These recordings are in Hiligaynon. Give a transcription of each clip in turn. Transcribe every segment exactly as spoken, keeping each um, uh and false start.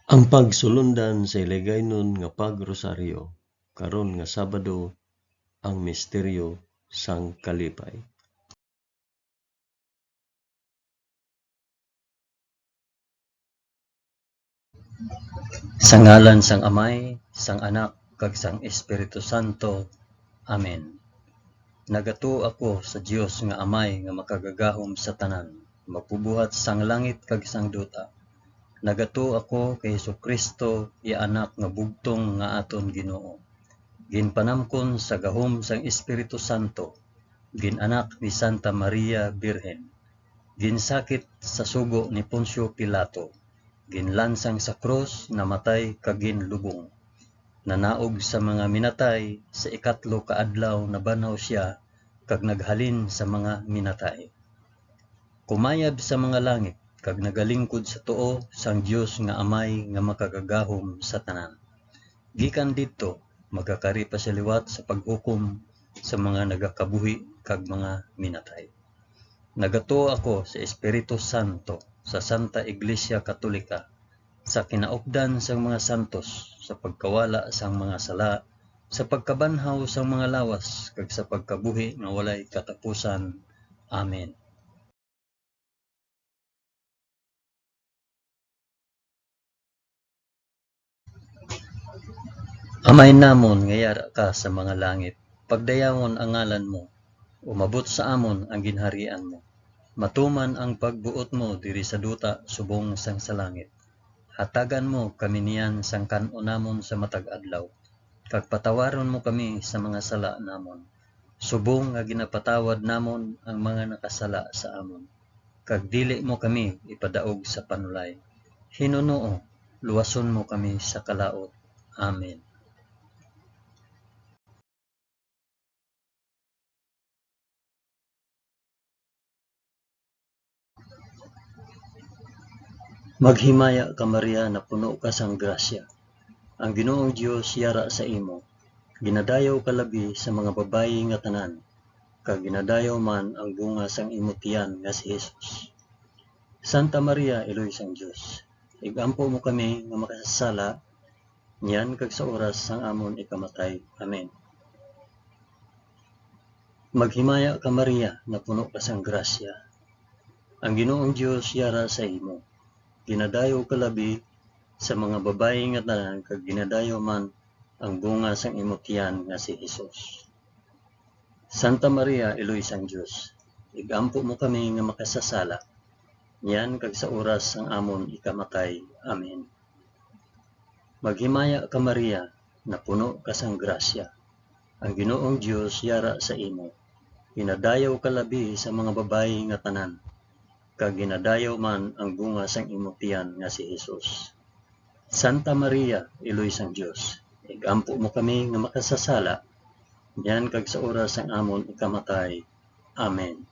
Ang pagsulundan sa Iligaynon nga pag-rosaryo karon nga Sabado, ang misteryo sang kalipay. Sa ngalan sang Amay, sang Anak, kag sang Espiritu Santo. Amen. Nagatuo ako sa Dios nga Amay nga makagagahom sa tanan, magbubuhat sang langit kag sang duta. Nagatuo ako kay Jesu-Cristo, iya Anak nga bugtong nga aton Ginoo. Ginpanamkon sa gahom sang Espiritu Santo, gin-anak ni Santa Maria Birhen, ginsakit sa sugo ni Poncio Pilato, ginlansang sa krus, namatay kag ginlubong. Nanaog sa mga minatay, sa ikatlo ka adlaw nabanhaw sia kag naghalin sa mga minatay. Kumayab sa mga langit kag nagalingkod sa tuo sang Dios nga Amay nga makagagahom sa tanan. Gikan didto, magakari pa sia liwat sa paghukom sa mga nagakabuhi kag mga minatay. Nagatuo ako sa Espiritu Santo, sa Santa Iglesia Katolika, sa kinaupdan sang mga santos, sa pagkawala sang mga sala, sa pagkabanhaw sang mga lawas, kag sa pagkabuhi nga walay katapusan. Amen. Amay namon nga yara ka sa mga langit, pagdayawon ang ngalan mo, umabot sa amon ang ginharian mo. Matuman ang pagbuot mo diri sa duta subong sang sa langit. Hatagan mo kami niyan sang kan-on namon sa matag adlaw, kag patawaron mo kami sa mga sala namon, subong nga ginapatawad namon ang mga nakasala sa amon. Kag dili mo kami ipadaog sa panulay. Hinunoo, luwason mo kami sa kalaut. Amen. Maghimaya ka, Maria, napuno ka sang grasya. Ang Ginoong Dios yara sa imo. Ginadayaw ka labi sa mga babayi nga tanan, kag ginadayaw man ang bunga sang imo tiyan nga si Jesus. Santa Maria, Iloy sang Dios, ig-ampo mo kami nga makasasala, niyan kag sa oras sang amon ikamatay. Amen. Maghimaya ka, Maria, napuno ka sang grasya. Ang Ginoong Dios yara sa imo. Ginadayaw ka labi sa mga babayi nga tanan, kag ginadayaw man ang bunga sang imo tiyan nga si Jesus. Santa Maria, Iloy sang Dios, ig-ampo mo kami nga makasasala, niyan kag sa oras sang amon ikamatay. Amen. Maghimaya ka, Maria, napuno ka sang grasya. Ang Ginoong Dios yara sa imo. Ginadayaw ka labi sa mga babayi nga tanan, kag ginadayaw man ang bunga sang imo tiyan nga si Jesus. Santa Maria, Iloy sang Dios, ig-ampo mo kami nga makasasala, niyan kag sa oras sang amon ikamatay. Amen.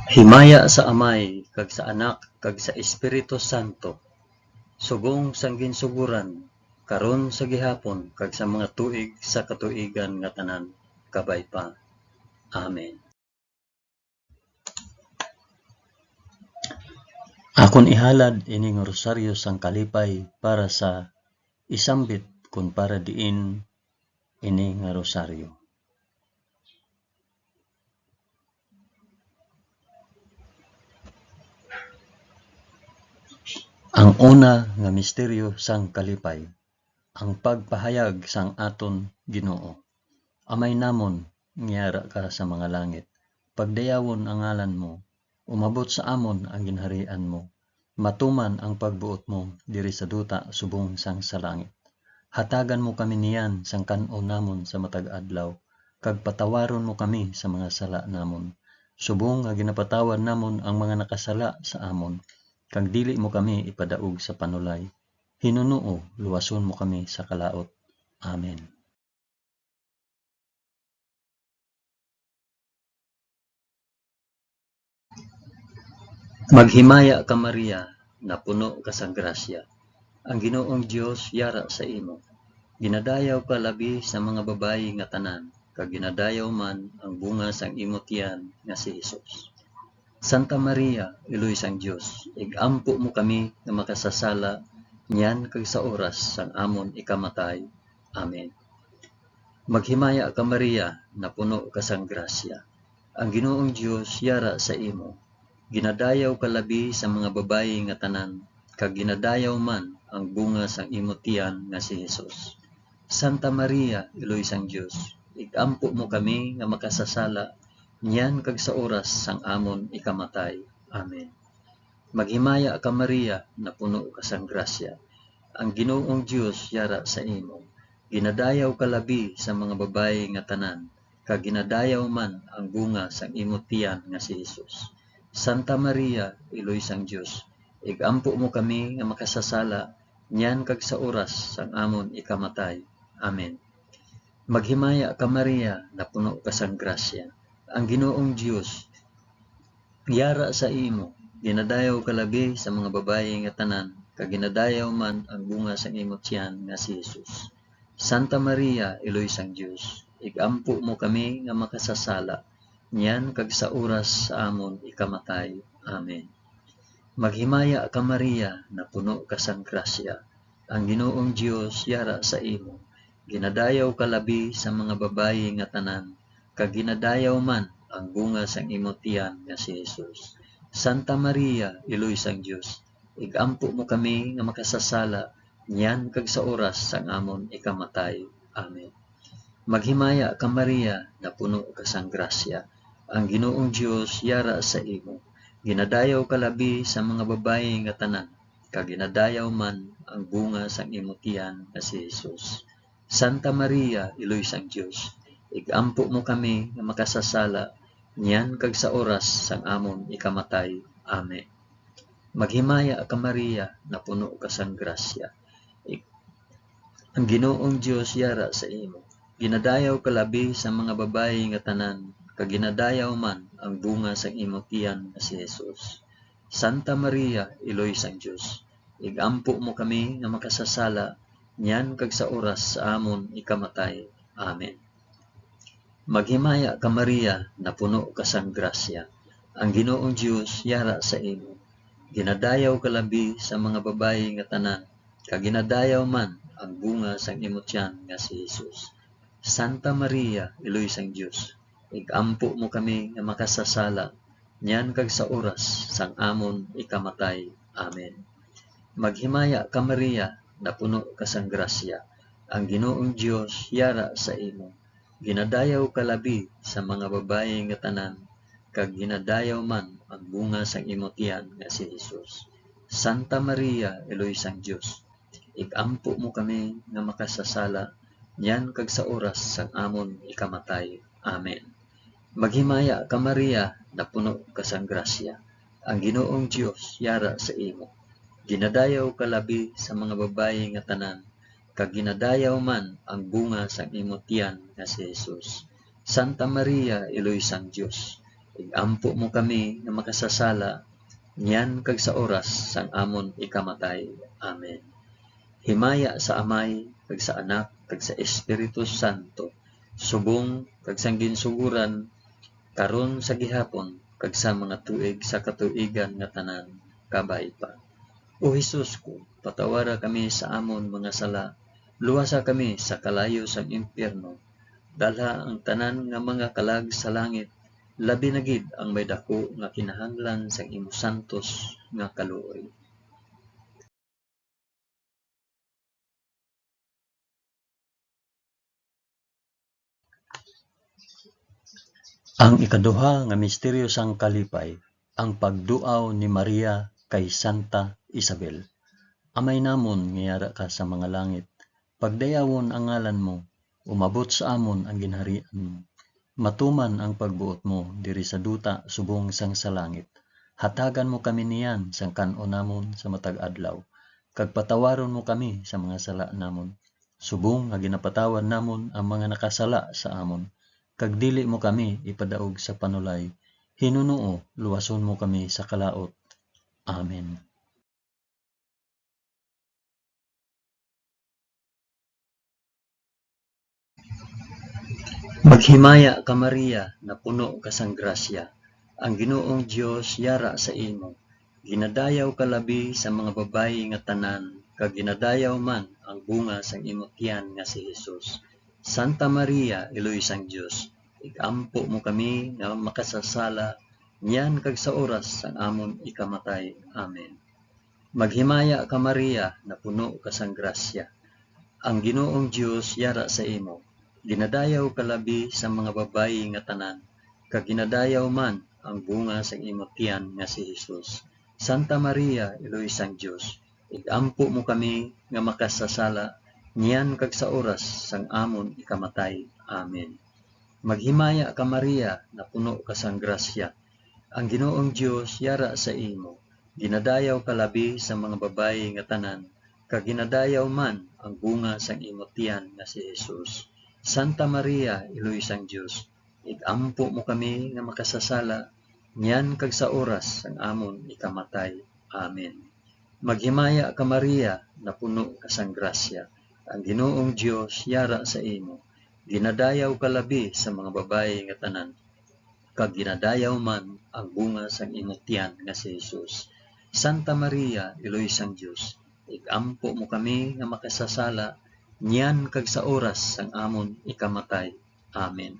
Himaya sa Amay, kag sa Anak, kag sa Espiritu Santo, subong sang ginsugoran, karon, sa gihapon, kag sa mga tuig sa katuigan nga tanan. Kabay pa. Amen. Akon ihalad ini nga rosaryo sang kalipay para sa isambit kon para diin ini nga rosaryo. Ang una nga misteryo sang kalipay, ang pagpahayag sang aton Ginoo. Amay namon, nga yara ka sa mga langit, pagdayawon ang ngalan mo, umabot sa amon ang ginharian mo, matuman ang pagbuot mo diri sa duta subong sang sa langit. Hatagan mo kami niyan sang kan-on namon sa matag adlaw, kag patawaron mo kami sa mga sala namon, subong nga ginapatawad namon ang mga nakasala sa amon, kag dili mo kami ipadaog sa panulay. Hinunoo, luwason mo kami sa kalaut. Amen. Maghimaya ka, Maria, napuno ka sang grasya. Ang Ginoong Dios yara sa imo. Ginadayaw ka labi sa mga babayi nga tanan, kag ginadayaw man ang bunga sang imo tiyan nga si Jesus. Santa Maria, Iloy sang Dios, ig-ampo mo kami nga makasasala niyan kag sa oras sang amon ikamatay. Amen. Maghimaya ka, Maria, napuno ka sang grasya. Ang Ginoong Dios yara sa imo. Ginadayaw ka labi sa mga babayi nga tanan, kag ginadayaw man ang bunga sang imo tiyan nga si Jesus. Santa Maria, Iloy sang Dios, ig-ampo mo kami nga makasasala niyan kag sa oras sang amon ikamatay. Amen. Maghimaya ka, Maria, napuno ka sang grasya. Ang Ginoong Dios yara sa imo. Ginadayaw ka labi sa mga babayi nga tanan, kag ginadayaw man ang bunga sang imo tiyan nga si Jesus. Santa Maria, Iloy sang Dios, ig-ampo mo kami nga makasasala niyan kag sa oras sang amon ikamatay. Amen. Maghimaya ka, Maria, napuno ka sang grasya. Ang Ginoong Dios yara sa imo. Ginadayaw ka labi sa mga babayi nga tanan, kag ginadayaw man ang bunga sang imo tiyan nga si Jesus. Santa Maria, Iloy sang Dios, ig-ampo mo kami nga makasasala, niyan kag sa oras sa amon ikamatay. Amen. Maghimaya ka, Maria, napuno ka sang grasya. Ang Ginoong Dios yara sa imo. Ginadayaw ka labi sa mga babayi nga tanan, kag ginadayaw man ang bunga sang imo tiyan nga si Jesus. Santa Maria, Iloy sang Dios, ig-ampo mo kami nga makasasala niyan kag sa oras sang amon ikamatay. Amen. Maghimaya ka, Maria, napuno ka sang grasya. Ang Ginoong Dios yara sa imo. Ginadayaw ka labi sa mga babayi nga tanan, kag ginadayaw man ang bunga sang imo tiyan nga si Jesus. Santa Maria, Iloy sang Dios, ig-ampo mo kami nga makasasala niyan kag sa oras sang amon ikamatay. Amen. Maghimaya ka, Maria, napuno ka sang grasya. Ik-, ang Ginoong Dios yara sa imo. Ginadayaw ka labi sa mga babayi nga tanan, kag ginadayaw man ang bunga sang imo tiyan nga si Jesus. Santa Maria, Iloy sang Dios, ig-ampo mo kami nga makasasala niyan kag sa oras sa amon ikamatay. Amen. Maghimaya ka, Maria, napuno ka sang grasya. Ang Ginoong Dios yara sa imo. Ginadayaw ka labi sa mga babayi nga tanan, kag ginadayaw man ang bunga sang imo tiyan nga si Jesus. Santa Maria, Iloy sang Dios, ig-ampo mo kami nga makasasala niyan kag sa oras sang amon ikamatay. Amen. Maghimaya ka, Maria, napuno ka sang grasya. Ang Ginoong Dios yara sa imo. Ginadayaw ka labi sa mga babayi nga tanan, kag ginadayaw man ang bunga sang imo tiyan nga si Jesus. Santa Maria, Iloy sang Dios, ig-ampo mo kami nga makasasala niyan kag sa oras sang amon ikamatay. Amen. Maghimaya ka, Maria, napuno ka sang grasya. Ang Ginoong Dios yara sa imo. Ginadayaw ka labi sa mga babayi nga tanan, kag ginadayaw man ang bunga sang imo tiyan nga si Jesus. Santa Maria, Iloy sang Dios, ig-ampo mo kami nga makasasala niyan kag sa oras sang amon ikamatay. Amen. Himaya sa Amay, kag sa Anak, kag sa Espiritu Santo, subong kag sang ginsuguran, karon, sa gihapon, kag sa mga tuig sa katuigan nga tanan. Kabay pa. O Jesus ko, patawara kami sa amon mga sala, luwasa kami sa kalayo sang impyerno, dalha ang tanan nga mga kalag sa langit, labi na gid ang may daku nga kinahanglan sang imo santos nga kaluoy. Ang ikaduha nga misteryo sang kalipay, ang pagduaw ni Maria kay Santa Isabel. Amay namon nga yara ka sa mga langit, pagdayawon ang ngalan mo, umabot sa amon ang ginharian mo. Matuman ang pagbuot mo diri sa duta subong sang sa langit. Hatagan mo kami niyan sang kan-on namon sa matag adlaw, kag patawaron mo kami sa mga sala namon, subong nga ginapatawad namon ang mga nakasala sa amon, kag dili mo kami ipadaog sa panulay, hinunoo luwason mo kami sa kalaut. Amen. Maghimaya ka, Maria, napuno ka sang grasya, ang Ginoong Dios yara sa imo. Ginadayaw ka labi sa mga babayi nga tanan, kag ginadayaw man ang bunga sang imo tiyan nga si Jesus. Santa Maria, Iloy sang Dios, ig-ampo mo kami nga makasasala niyan kag sa oras sang amon ikamatay. Amen. Maghimaya ka, Maria, napuno ka sang grasya. Ang Ginoong Dios yara sa imo. Ginadayaw ka labi sa mga babayi nga tanan, kag ginadayaw man ang bunga sang imo tiyan nga si Jesus. Santa Maria, Iloy sang Dios, ig-ampo mo kami nga makasasala niyan kag sa oras sang amon ikamatay. Amen. Maghimaya ka, Maria, napuno ka sang grasya. Ang Ginoong Dios yara sa imo. Ginadayaw ka labi sa mga babayi nga tanan, kag ginadayaw man ang bunga sang imo tiyan nga si Jesus. Santa Maria, Iloy sang Dios, ig-ampo mo kami nga makasasala niyan kag sa oras sang amon ikamatay. Amen. Maghimaya ka, Maria, napuno ka sang grasya. Ang Ginoong Dios yara sa imo. Ginadayaw ka labi sa mga babayi nga tanan, kag ginadayaw man ang bunga sang imo tiyan nga si Jesus. Santa Maria, Iloy sang Dios, ig-ampo mo kami nga makasasala niyan kag sa oras sang amon ikamatay. Amen.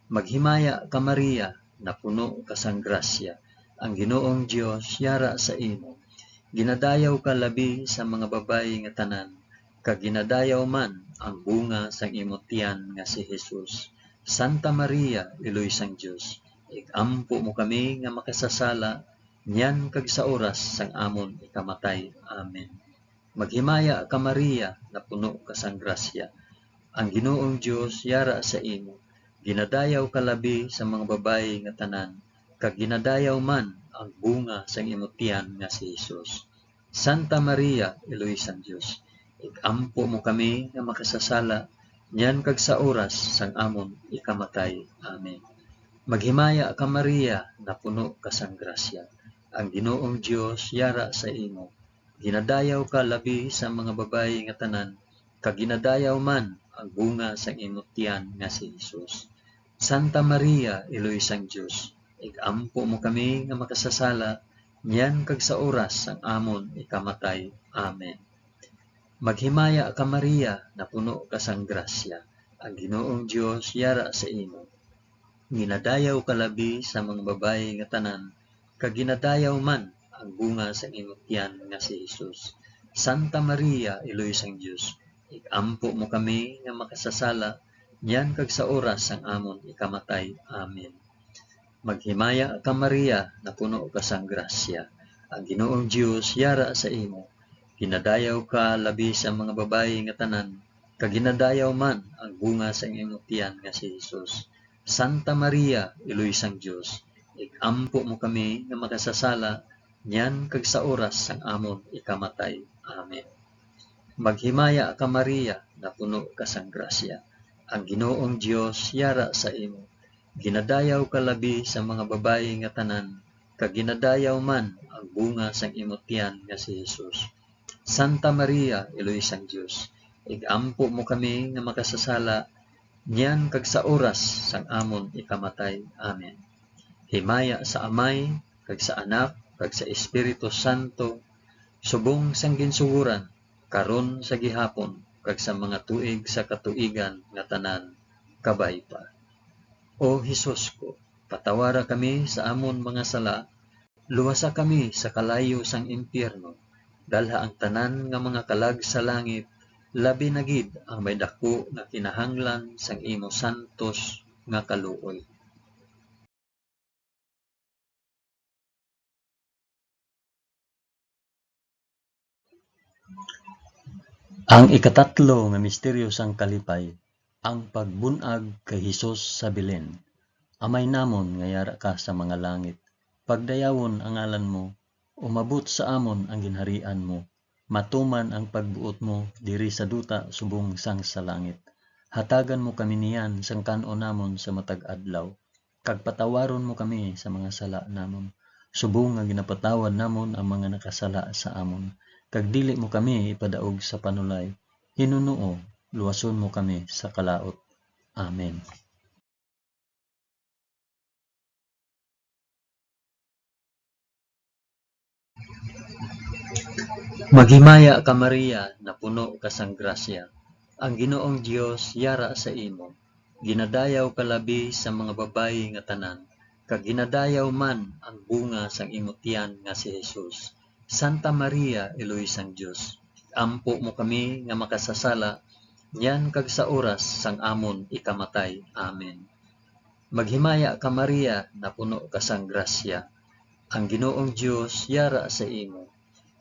Maghimaya ka, Maria, napuno ka sang grasya, ang Ginoong Dios yara sa imo. Ginadayaw ka labi sa mga babayi nga tanan, kag ginadayaw man ang bunga sang imo tiyan nga si Jesus. Santa Maria, Iloy sang Dios, ig-ampo mo kami nga makasasala niyan kag sa oras sang amon ikamatay. Amen. Maghimaya ka, Maria, napuno ka sang grasya. Ang Ginoong Dios yara sa imo. Ginadayaw ka labi sa mga babayi nga tanan, kag ginadayaw man ang bunga sang imo tiyan nga si Jesus. Santa Maria, Iloy sang Dios, ig-ampo mo kami nga makasasala niyan kag sa oras sang amon ikamatay. Amen. Maghimaya ka, Maria, napuno ka sang grasya. Ang Ginoong Dios yara sa imo. Ginadayaw ka labi sa mga babayi nga tanan, kag ginadayaw man ang bunga sang imo tiyan nga si Jesus. Santa Maria, Iloy sang Dios, ig-ampo mo kami nga makasasala niyan kag sa oras sang amon ikamatay. Amen. Maghimaya ka, Maria, napuno ka sang grasya, ang Ginoong Dios yara sa imo. Ginadayaw ka labi sa mga babayi nga tanan, kag ginadayaw man ang bunga sang imo tiyan nga si Jesus. Santa Maria, Iloy sang Dios, ig-ampo mo kami nga makasasala niyan kag sa oras sang amon ikamatay. Amen. Maghimaya ka, Maria, napuno ka sang grasya. Ang Ginoong Dios yara sa imo. Ginadayaw ka labi sa mga babayi nga tanan, kag ginadayaw man ang bunga sang imo tiyan nga si Jesus. Santa Maria, Iloy sang Dios, ig-ampo mo kami nga makasasala niyan kag sa oras sang amon ikamatay. Amen. Maghimaya ka, Maria, napuno ka sang grasya. Ang Ginoong Dios yara sa imo. Ginadayaw ka labi sa mga babayi nga tanan, kag ginadayaw man ang bunga sang imo tiyan nga si Jesus. Santa Maria, Iloy sang Dios, ig-ampo mo kami nga makasasala niyan kag sa oras sang amon ikamatay. Amen. Himaya sa Amay, kag sa Anak, kag sa Espiritu Santo, subong sang ginsugoran, karon, sa gihapon, kag sa mga tuig sa katuigan nga tanan. Kabay pa. O Jesus ko, patawara kami sa amon mga sala, luwasa kami sa kalayo sang impyerno, dalha ang tanan nga mga kalag sa langit, labi na gid ang may daku nga kinahanglan sang imo santos nga kaluoy. Ang ikatatlo nga misteryo sang kalipay, ang pagbun-ag kay Jesus sa Belen. Amay namon nga yara ka sa mga langit, pagdayawon ang ngalan mo, umabot sa amon ang ginharian mo, matuman ang pagbuot mo diri sa duta subong sang sa langit. Hatagan mo kami niyan sang kan-on namon sa matag adlaw, kag patawaron mo kami sa mga sala namon, subong nga ginapatawad namon ang mga nakasala sa amon, kag dili mo kami ipadaog sa panulay. Hinunoo, luwason mo kami sa kalaut. Amen. Maghimaya ka, Maria, napuno ka sang grasya. Ang Ginoong Dios yara sa imo. Ginadayaw ka labi sa mga babayi nga tanan, kag ginadayaw man ang bunga sang imo tiyan nga si Jesus. Santa Maria, Iloy sang Dios, ampo mo kami nga makasasala, niyan kag sa oras sang amon ikamatay. Amen. Maghimaya ka, Maria, napuno ka sang grasya. Ang Ginoong Dios yara sa imo.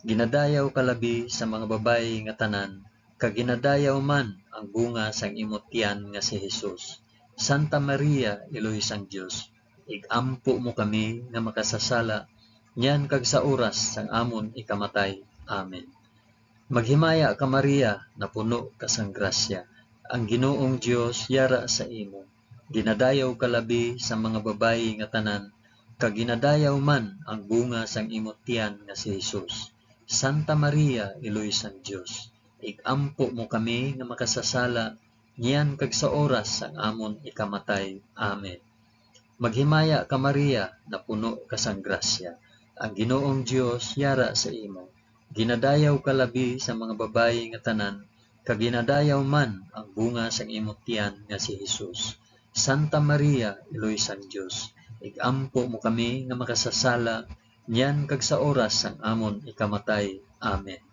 Ginadayaw ka labi sa mga babayi nga tanan, kag ginadayaw man ang bunga sang imo tiyan nga si Jesus. Santa Maria, Iloy sang Dios, ig-ampo mo kami nga makasasala, niyan kag sa oras sang amon ikamatay. Amen. Maghimaya ka, Maria, napuno ka sang grasya. Ang Ginoong Dios yara sa imo. Ginadayaw ka labi sa mga babayi nga tanan, kag ginadayaw man ang bunga sang imo tiyan nga si Jesus. Santa Maria, Iloy sang Dios, ig-ampo mo kami nga makasasala, niyan kag sa oras sang amon ikamatay. Amen. Maghimaya ka, Maria, napuno ka sang grasya. Ang Ginoong Dios yara sa imo. Ginadayaw ka labi sa mga babayi nga tanan, kag ginadayaw man ang bunga sang imo tiyan nga si Jesus. Santa Maria, Iloy sang Dios, ig-ampo mo kami nga makasasala, niyan kag sa oras sang amon ikamatay. Amen.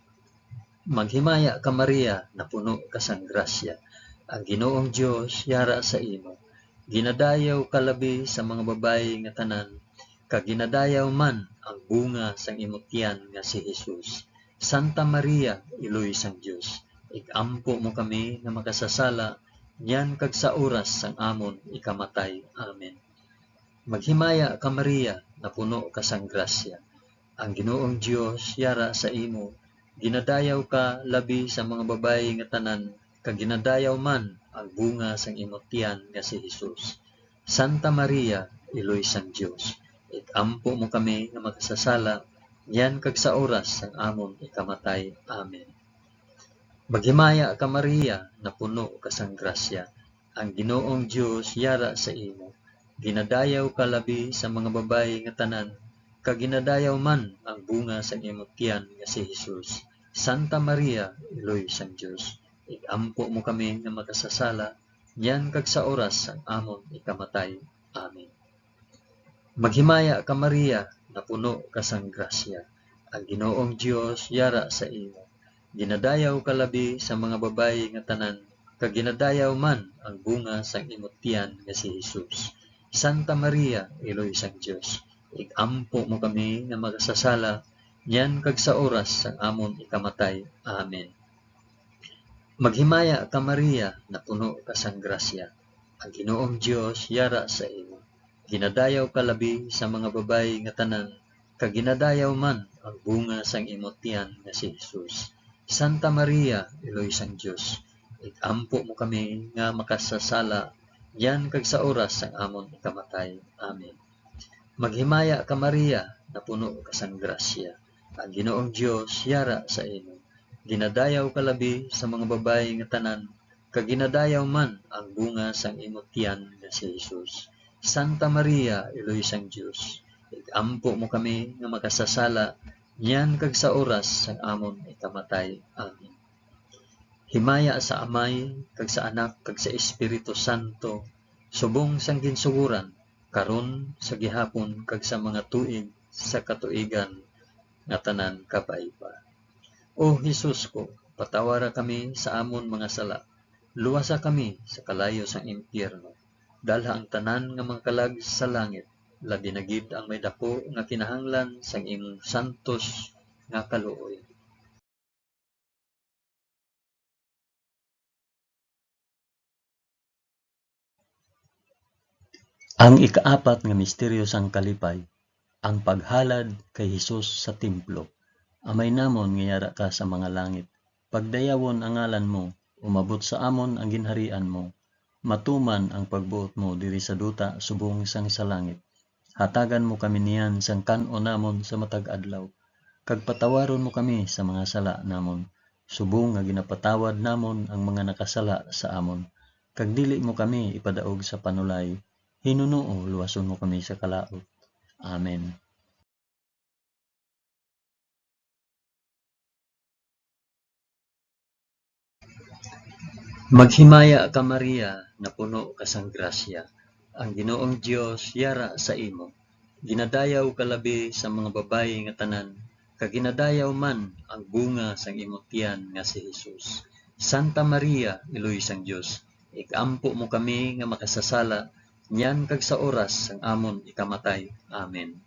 Maghimaya ka, Maria, napuno ka sang grasya. Ang Ginoong Dios yara sa imo. Ginadayaw ka labi sa mga babayi nga tanan, kag ginadayaw man ang bunga sang imo tiyan nga si Jesus. Santa Maria, Iloy sang Dios, ig-ampo mo kami nga makasasala, niyan kag sa oras sang amon ikamatay. Amen. Maghimaya ka, Maria, napuno ka sang grasya. Ang Ginoong Dios yara sa imo. Ginadayaw ka labi sa mga babayi nga tanan, kag ginadayaw man ang bunga sang imo tiyan nga si Jesus. Santa Maria, Iloy sang Dios, ig-ampo mo kami nga makasasala, niyan kag sa oras sang amon ikamatay. Amen. Maghimaya ka, Maria, napuno ka sang grasya. Ang Ginoong Dios yara sa imo. Ginadayaw ka labi sa mga babayi nga tanan, kag ginadayaw man ang bunga sang imo tiyan nga si Jesus. Santa Maria, Iloy sang Dios, ig-ampo mo kami nga makasasala, niyan kag sa oras sang amon ikamatay. Amen. Maghimaya ka, Maria, napuno ka sang grasya. Ang Ginoong Dios yara sa imo. Ginadayaw ka labi sa mga babayi nga tanan, kag ginadayaw man ang bunga sang imo tiyan nga si Jesus. Santa Maria, Iloy sang Dios, ig-ampo mo kami nga makasasala, niyan kag sa oras sang amon ikamatay. Amen. Maghimaya ka, Maria, napuno ka sang grasya. Ang Ginoong Dios yara sa imo. Ginadayaw ka labi sa mga babayi nga tanan, kag ginadayaw man ang bunga sang imo tiyan nga si Jesus. Santa Maria, Iloy sang Dios, ig-ampo mo kami nga makasasala, niyan kag sa oras sang amon ikamatay. Amen. Maghimaya ka, Maria, napuno ka sang grasya. Ang Ginoong Dios yara sa imo. Ginadayaw ka labi sa mga babayi nga tanan, kag ginadayaw man ang bunga sang imo tiyan nga si Jesus. Santa Maria, Iloy sang Dios, ig-ampo mo kami nga makasasala, niyan kag sa oras sang amon ikamatay. Amen. Himaya sa Amay, kag sa Anak, kag sa Espiritu Santo, subong sang ginsugoran, karon, sa gihapon, kag sa mga tuig sa katuigan nga tanan. Kabay pa. O Jesus ko, patawara kami sa amon mga sala, luwasa kami sa kalayo sang impyerno, dalha ang tanan nga mga kalag sa langit, labi na gid ang may daku nga kinahanglan sang imong santos nga kaluoy. Ang ikaapat nga misteryo sang kalipay, ang paghalad kay Jesus sa templo. Amay namon nga yara ka sa mga langit, pagdayawon ang ngalan mo, umabot sa amon ang ginharian mo, matuman ang pagbuot mo diri sa duta subong sang sa langit. Hatagan mo kami niyan sang kan-on namon sa matag adlaw, kag patawaron mo kami sa mga sala namon, subong nga ginapatawad namon ang mga nakasala sa amon, kag dili mo kami ipadaog sa panulay, hinunoo luwason mo kami sa kalaut. Amen. Maghimaya ka, Maria, napuno ka sang grasya. Ang Ginoong Dios yara sa imo. Ginadayaw ka labi sa mga babayi nga tanan, kag ginadayaw man ang bunga sang imo tiyan nga si Jesus. Santa Maria, Iloy sang Dios, ig-ampo mo kami nga makasasala, niyan kag sa oras sang amon ikamatay. Amen.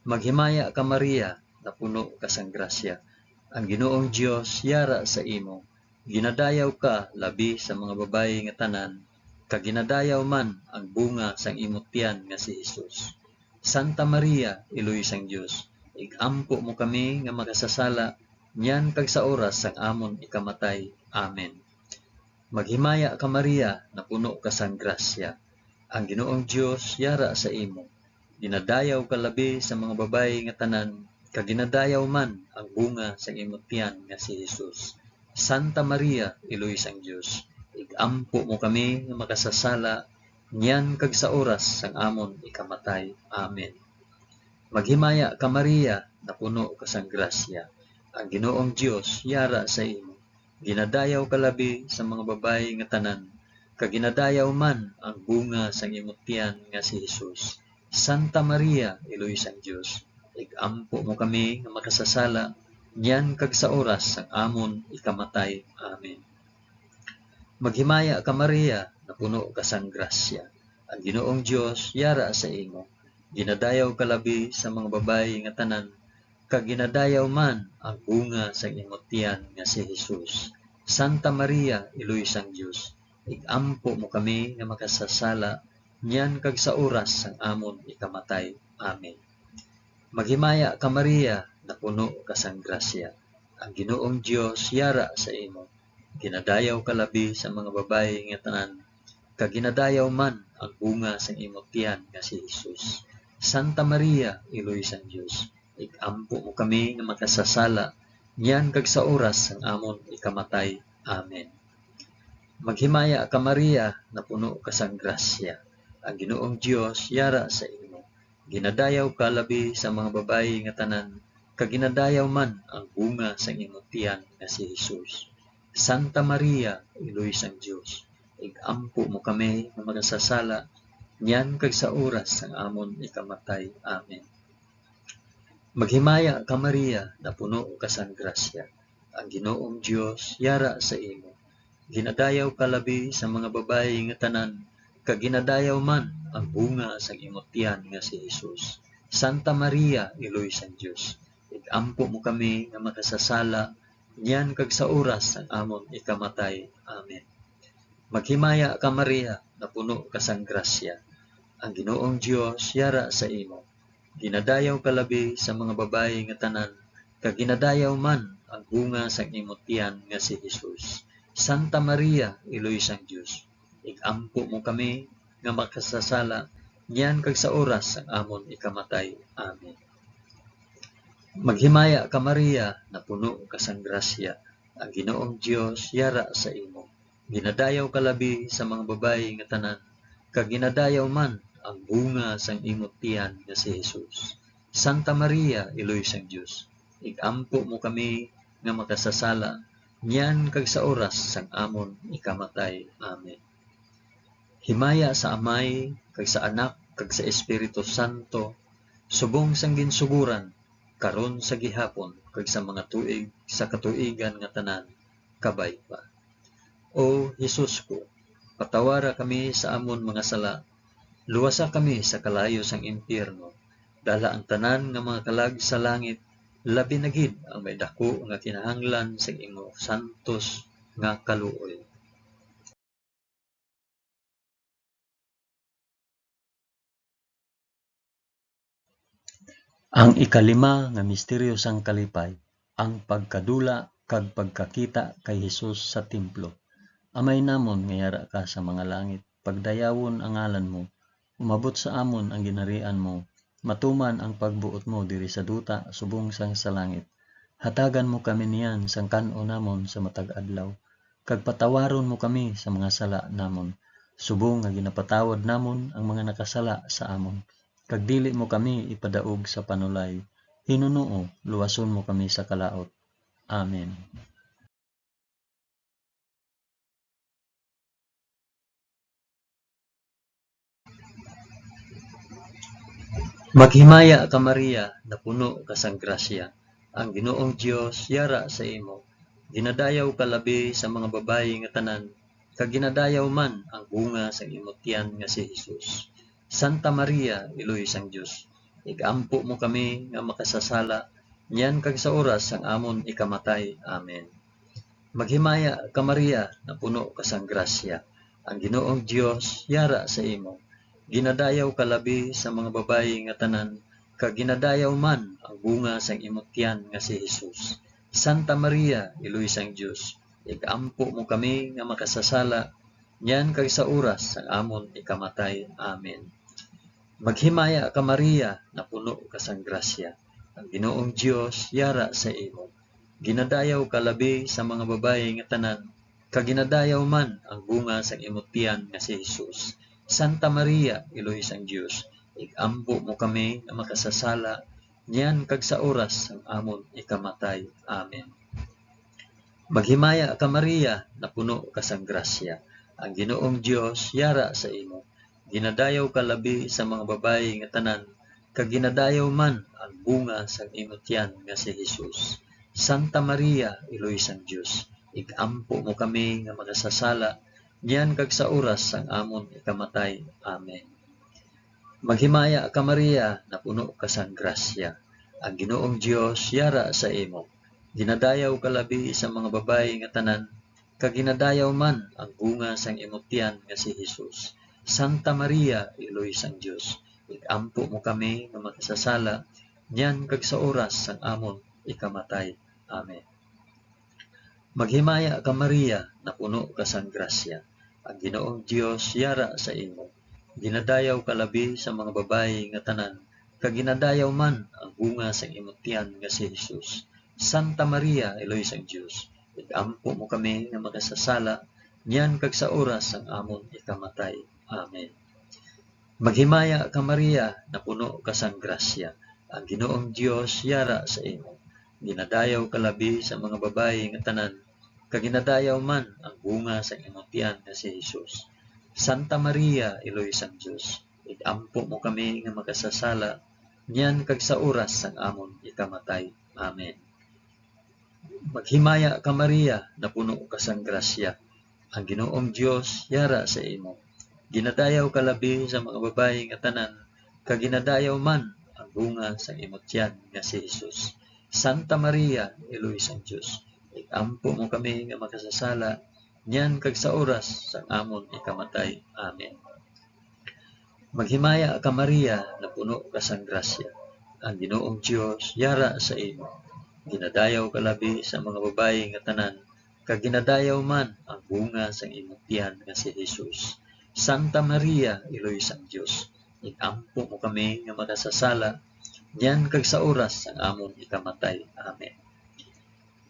Maghimaya ka, Maria, napuno ka sang grasya. Ang Ginoong Dios yara sa imo. Ginadayaw ka labi sa mga babayi nga tanan, kag ginadayaw man ang bunga sang imo tiyan nga si Jesus. Santa Maria, Iloy sang Dios, ig-ampo mo kami nga makasasala, niyan kag sa oras sang amon ikamatay. Amen. Maghimaya ka, Maria, napuno ka sang grasya. Ang Ginoong Dios yara sa imo. Ginadayaw ka labi sa mga babayi nga tanan, kag ginadayaw man ang bunga sang imo tiyan nga si Jesus. Santa Maria, Iloy sang Dios, ig-ampo mo kami nga makasasala, niyan kag sa oras sang amon ikamatay. Amen. Maghimaya ka, Maria, napuno ka sang grasya. Ang Ginoong Dios yara sa imo. Ginadayaw ka labi sa mga babayi nga tanan, kag ginadayaw man ang bunga sang imo tiyan nga si Jesus. Santa Maria, Iloy sang Dios, ig-ampo mo kami nga makasasala, niyan kag sa oras sang amon ikamatay. Amen. Maghimaya ka, Maria, napuno ka sang grasya. Ang Ginoong Dios yara sa imo. Ginadayaw ka labi sa mga babayi nga tanan, kag ginadayaw man ang bunga sang imo tiyan nga si Jesus. Santa Maria, Iloy sang Dios, ig-ampo mo kami nga makasasala, niyan kag sa oras sang amon ikamatay. Amen. Maghimaya ka, Maria, napuno ka sang grasya. Ang Ginoong Dios yara sa imo. Ginadayaw ka labi sa mga babayi nga tanan, kag ginadayaw man ang bunga sang imo tiyan nga si Jesus. Santa Maria, Iloy sang Dios, ig-ampo mo kami nga makasasala, niyan kag sa oras sang amon ikamatay. Amen. Maghimaya ka, Maria, napuno ka sang grasya. Ang Ginoong Dios yara sa imo. Ginadayaw ka labi sa mga babayi nga tanan, kag ginadayaw man ang bunga sang imo tiyan nga si Jesus. Santa Maria, Iloy sang Dios, ig-ampo mo kami nga makasasala, niyan kag sa oras sang amon ikamatay. Amen. Maghimaya ka, Maria, napuno ka sang grasya. Ang Ginoong Dios yara sa imo. Ginadayaw ka labi sa mga babayi nga tanan, kag ginadayaw man ang bunga sang imo tiyan nga si Jesus. Santa Maria, Iloy sang Dios, ig-ampo mo kami nga makasasala, niyan kag sa oras sang amon ikamatay. Amen. Maghimaya ka, Maria, napuno ka sang grasya. Ang Ginoong Dios yara sa imo. Ginadayaw ka labi sa mga babayi nga tanan, kag ginadayaw man ang bunga sang imo tiyan nga si Jesus. Santa Maria, Iloy sang Dios, ig-ampo mo kami nga makasasala, niyan kag sa oras sang amon ikamatay. Amen. Maghimaya ka, Maria, napuno ka sang grasya, ang Ginoong Dios yara sa imo. Ginadayaw ka labi sa mga babayi nga tanan, kag ginadayaw man ang bunga sang imo tiyan nga si Jesus. Santa Maria, Iloy sang Dios, ig-ampo mo kami nga makasasala, niyan kag sa oras sang amon ikamatay. Amen. Himaya sa Amay, kag sa Anak, kag sa Espiritu Santo, subong sang ginsugoran, karon, sa gihapon, kag sa mga tuig sa katuigan nga tanan. Kabay pa. O Jesus ko, patawara kami sa amon mga sala, luwasa kami sa kalayo sang impyerno, dala ang tanan nga mga kalag sa langit, labi na gid ang may daku nga kinahanglan sang imo santos nga kaluoy. Ang ikalima nga misteryo sang kalipay, ang pagkadula kag pagkakita kay Jesus sa templo. Amay namon nga yara ka sa mga langit, pagdayawon ang ngalan mo, umabot sa amon ang ginharian mo, matuman ang pagbuot mo diri sa duta subong sang sa langit. Hatagan mo kami niyan sang kan-o namon sa matag adlaw, kag patawaron mo kami sa mga sala namon, subong nga ginapatawad namon ang mga nakasala sa amon, kag dili mo kami ipadaog sa panulay. Hinunoo, luwason mo kami sa kalaut. Amen. Maghimaya ka, Maria, napuno ka sang grasya, ang Ginoong Dios yara sa imo. Ginadayaw ka labi sa mga babayi nga tanan, kag ginadayaw man ang bunga sang imo tiyan nga si Jesus. Santa Maria, Iloy sang Dios, ig-ampo mo kami nga makasasala, niyan kag sa oras sang amon ikamatay. Amen. Maghimaya ka, Maria, napuno ka sang grasya, ang Ginoong Dios yara sa imo. Ginadayaw ka labi sa mga babayi nga tanan, kag ginadayaw man ang bunga sang imo tiyan nga si Jesus. Santa Maria, Iloy sang Dios, ig-ampo mo kami nga makasasala, niyan kag sa oras sang amon ikamatay. Amen. Maghimaya ka, Maria, napuno ka sang grasya, ang Ginoong Dios yara sa imo. Ginadayaw ka labi sa mga babayi nga tanan, kag ginadayaw man ang bunga sang imo tiyan nga si Jesus. Santa Maria, Iloy sang Dios, ig-ampo mo kami nga makasasala, niyan kag sa oras sang amon ikamatay. Amen. Maghimaya ka, Maria, napuno ka sang grasya, ang Ginoong Dios yara sa imo. Ginadayaw ka labi sa mga babayi nga tanan, kag ginadayaw man ang bunga sang imo tiyan nga si Jesus. Santa Maria, Iloy sang Dios, ig-ampo mo kami nga makasasala, niyan kag sa oras sang amon ikamatay. Amen. Maghimaya ka, Maria, napuno ka sang grasya, ang Ginoong Dios yara sa imo. Ginadayaw ka labi sa mga babayi nga tanan, kag ginadayaw man ang bunga sang imo tiyan nga si Jesus. Santa Maria, Iloy sang Dios, ig-ampo mo kami nga makasasala, niyan kag sa oras sang amon ikamatay. Amen. Maghimaya ka, Maria, napuno ka sang grasya, ang Ginoong Dios yara sa imo. Ginadayaw ka labi sa mga babayi nga tanan, kag ginadayaw man ang bunga sang imo tiyan nga si Jesus. Santa Maria, Iloy sang Dios, ig-ampo mo kami nga makasasala, niyan kag sa oras sang amon ikamatay. Amen. Maghimaya ka, Maria, napuno ka sang grasya, ang Ginoong Dios yara sa imo. Ginadayaw ka labi sa mga babayi nga tanan, kag ginadayaw man ang bunga sang imo tiyan nga si Jesus. Santa Maria, Iloy sang Dios, ig-ampo mo kami nga makasasala, niyan kag sa oras sang amon ikamatay. Amen. Maghimaya ka, Maria, napuno ka sang grasya, ang Ginoong Dios yara sa imo. Ginadayaw ka labi sa mga babayi nga tanan, kag ginadayaw man ang bunga sang imo tiyan nga si Jesus. Santa Maria, Iloy sang Dios, ig-ampo mo kami nga makasasala, niyan kag sa oras sang amon ikamatay. Amen. Maghimaya ka, Maria, napuno ka sang grasya, ang Ginoong Dios yara sa imo. Ginadayaw ka labi sa mga babayi nga tanan, kag ginadayaw man ang bunga sang imo tiyan nga si Jesus. Santa Maria, Iloy sang Dios, ig-ampo mo kami nga makasasala, niyan kag sa oras sang amon ikamatay. Amen.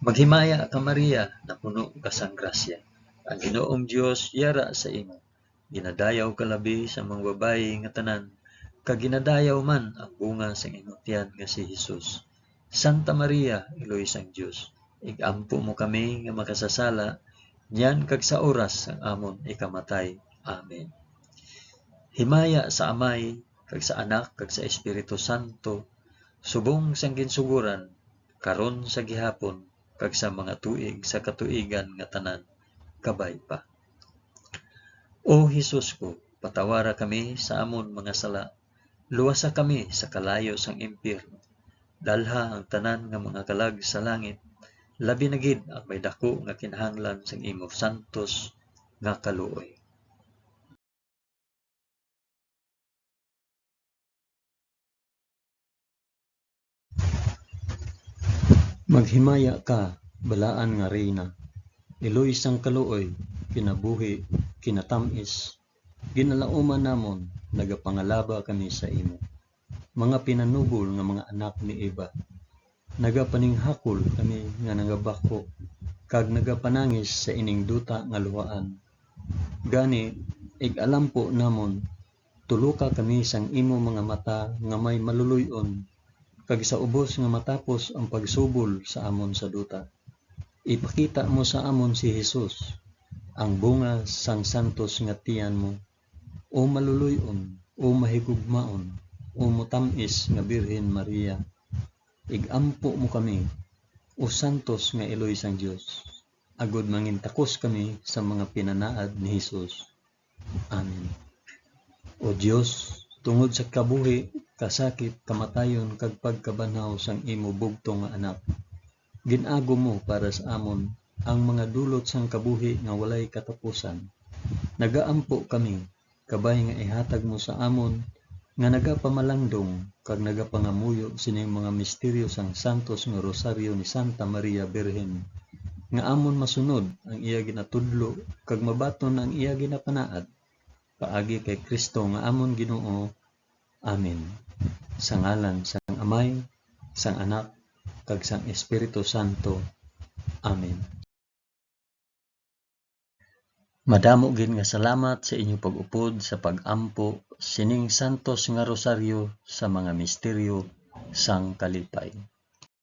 Maghimaya ka, Maria, napuno ka sang grasya, ang Ginoong Dios yara sa imo. Ginadayaw ka labi sa mga babayi nga tanan, kag ginadayaw man ang bunga sang imo tiyan nga si Jesus. Santa Maria, Iloy sang Dios, ig-ampo mo kami nga makasasala, niyan kag sa oras sang amon ikamatay. Amen. Himaya sa Amay, kag sa Anak, kag sa Espiritu Santo, subong sang ginsugoran, karon, sa gihapon, kag sa mga tuig sa katuigan nga tanan. Kabay pa. O Jesus ko, patawara kami sa amon mga sala, luwasa kami sa kalayo sang impyerno, dalha ang tanan nga mga kalag sa langit, labi na gid ang may daku nga kinahanglan sang imo santos nga kaluoy. Maghimaya ka, balaan nga Reyna, iloy sang kaluoy, kinabuhi, kinatamis, ginalauman namon, nagapangalaba kami sa imo. Mga pinanubol nga mga anak ni Eva, nagapaninghakol kami nga nagabako, kag nagapanangis sa ining duta nga luhaan. Gani, ig-alampo namon, tuloka kami sang imo mga mata nga may maluloy-on, kag sa ubos nga matapos ang pagsubol sa amon sa duta, ipakita mo sa amon si Jesus, ang bunga sang santos nga tiyan mo, o maluloy-on, o mahigugmaon. O matam-is nga Birhen Maria, ig-ampo mo kami, O santos nga iloy sang Dios, agod mangintakos kami sa mga pinanaad ni Jesus. Amen. O Dios, tungod sa kabuhi, kasakit, kamatayon, kag pagkabanhaw sang imo bugtong nga Anak, gin-agom mo para sa amon ang mga dulot sang kabuhi nga walay katapusan. Nagaampo kami, kabay nga ihatag mo sa amon nga nagapamalandong kag nagapangamuyo sining mga misteryo sang santos nga Rosaryo ni Santa Maria Birhen, nga amon masunod ang iya ginatudlo kag mabaton ang iya ginapanaad, paagi kay Cristo nga amon Ginoo. Amen. Sa ngalan sang Amay, sang Anak, kag sang Espiritu Santo. Amen. Madamo gid nga salamat sa inyo pag-upod sa pag-ampo sining santos nga rosaryo sa mga misteryo sang kalipay.